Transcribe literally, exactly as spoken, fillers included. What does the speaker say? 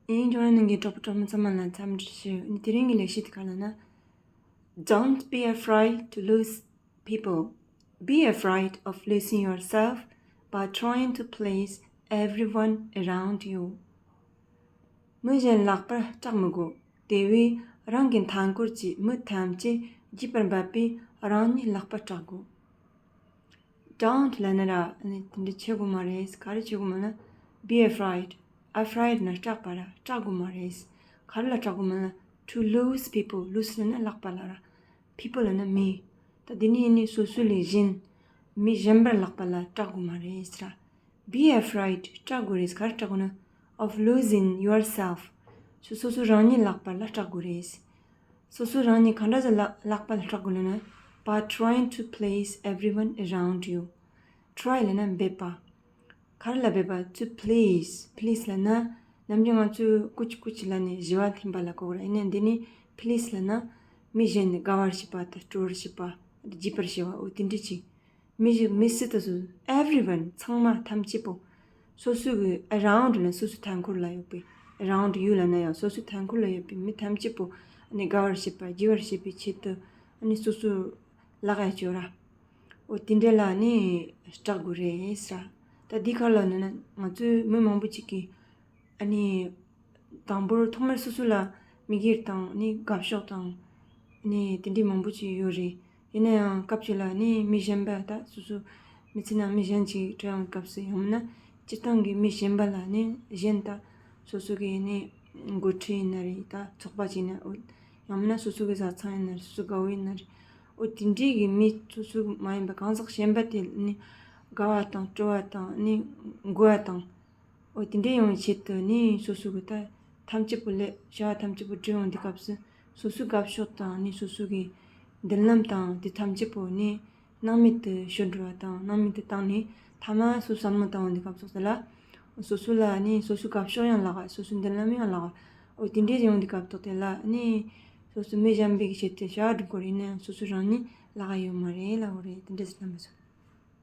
ཡིན་ཀྱང་ནང་གི་གྲོགས་པོ་གྲོགས་མོ་ཚང་མ་ལ་འཚམས་འདྲི་ཞུ། དེ་རིང་གི་ལེགས་བཤད་དེ་ག་ལབ་ན། Don't be afraid to lose people. Be afraid of losing yourself by trying to please everyone around you. མི་གཞན་ལག་པར་སྐྲག་མི་དགོས། དེ་བས་རང་གི་མཐའ་འཁོར་གྱི་མི་ཐམས་ཅད་རྒྱས་པར་འབད་པས་རང་ཉིད་ལག་པར་སྐྲག་དགོས། Don't ལབ་ན་ར་ནི་དེ་འདྲ་བྱེད་དགོས་མ་རེད། ག་རེ་བྱེད་དགོས་མ་ན། Be afraid. Afraid ན་སྐྲག་པ་ར་སྐྲག་དགོས་མ་རེད། ག་རེ་ལ་སྐྲག་དགོས་མ་ན། To lose people. Lose ལབ་ན་ལག་པ་ལ་ར། People ལབ་ན་མི། ད་དེ་ནི་ནི་སོ་སོ་ལས་གཞན། མི་གཞན་པར་ལག་པ་ལ་སྐྲག་དགོས་མ་རེད་ཟེར། Be afraid སྐྲག་དགོས་རེད། ག་རེ་སྐྲག་དགོས་ན། Of losing yourself. སོ་སོ་སོ་རང་ཉིད་ལག་པ་ལ་སྐྲག་དགོས་རེད། སོ་སོ་རང་ཉིད་གང་འདྲ་ཟེར་ལ་ལག་པ་ལ་སྐྲག་དགོས་ལབ་ན། By trying to please everyone around you. Try ལབ་ན་འབད་པ། ག་རེ་ལ་འབད་པ། To please. Please ལབ་ན། ནམ་རྒྱུན་ང་ཚོས་ཀུ་ཅི་ཀུ་ཅི་ལབ་ནས་བྱི་བ་འཐེན་པ་ལ་གོ་གི་ར། ཡིན་ནའི་འདི་ནི་please ལབ་ན། མི་གཞན་དགའ་བར་བྱེད་པ་དང་སྤྲོ་བར་བྱེད་པ། རྒྱས་པར་བྱེད་པ། འོ་དེ་འདྲ་ཅིག་མི་ཞིག་མི་སུ་དང་སུ། Everyone. ཚང་མ་ཐམས་ཅད་པོ། སོ་སོ་གི་around ལ་སོ་སོའི་མཐའ་འཁོར་ལ་ཡོད་པའི། Around you ལབ་ན་ཡང་སོ་སོའི་མཐའ་འཁོར་ལ་ཡོད་པའི་མི་ཐམས་ཅད་པོ་ནི་དགའ་བར་བྱེད་པ་རྒྱས་པར་བྱེད་པའི་ཆེད་དུ་ནི་སོ་སོའི་ལག་ཡ་ཅོ་ར། འོ་དེ་འདྲ་ལ་ནི་སྐྲག་དགོས་རེད་ཟེར། ད་འདི་ག་ལབ་ན་ང་ཚོའི་མི་མང་པོ་ཅིག་གིས་ཨ་ནི། དང་པོར་ཐོག་མར་སོ་སོ་ལ་མི་སྒེར་དང་ནི་དགའ་ཕྱོགས་དང་ནི་དེ་འདྲའི་མང་པོ་ཅིག་ཡོད་རེད། ཡིན་ན་ཡང་སྐབས་ཅིག་ལ་ནི་མི་གཞན་པ་ད་སོ་སོ་མི་ཚེ་ནང་མི་གཞན་ཅིག་འཕྲད་ཡོང་སྐབས་སུ་ཡང་མིན་ན་སྤྱིར་བཏང་གི་མི་གཞན་པ་ལ་ནི་གཞན་ད་སོ་སོ་གི་ནི་འགོ་ཁྲིད་ཡིན་ན་རེད། ད་ཚོགས་པ་ཅིག་ཡིན་ན་འོ་ཡང་མིན་ན་སོ་སོ་གི་བཟའ་ཚང་ཡིན་ན་རེད། སོ་སོ་དགའ་བོ་ཡིན་ན་རེད། འོ་དེ་འདྲའི་གི་མི་སོ་སོ་མ་ཡིན་པ་གང་ཟག་གཞན་པ་དེ་ནི་དགའ་བ་དང་སྤྲོ་བ་དང་ནི་མགུ་བ་དང་། འོ་དེ་འདྲའི་ཡོང་བའི་ཆེད་དུ་ནི་སོ་སོ་གི་ད་ཐམས་ཅད་པོ་ལས་བྱ་བ་ཐམས་ཅད་པོ་སྒྲུབ་ཡོང་དུས་སྐབས་སུ་སོ་སོའི་དགའ་ཕྱོགས་དང་ནི་སོ་སོ་གི་མདུན་ལམ་དང་དེ་ཐམས་ཅད་པོ་ནི་སྣང་མེད་དུ་ཤོར་འགྲོ་བ་དང་སྣང་མེད་དུ་བཏང་ནས་ཐ་མ་སོ་སོ་བསམ་བློ་བཏང་ཡོང་དུས་སྐབས་སོགས་དེ་ལ་སོ་སོ་ལ་ནི་སོ་སོའི་དགའ་ཕྱོགས་ཡང་བརླག་སོ་སོའི་མདུན་ལམ་ཡང་བརླག་འོ་དེ་འདྲའི་ཡོང་དུས་སྐབས་ཐོག་དེ་ལ་ནི་སོ་སོ་མི་གཞན་པའི་ཆེད་དུ་བྱ་བ་སྒྲུབ་དགོས་རེད། ཡིན་ན་ཡང་སོ་སོ་རང་ཉིད་ལག་ཡོད་མ་རེད་ལབ་དགོས་རེད། དེ་འདྲ་ཟེར་ན་མི་སོང་།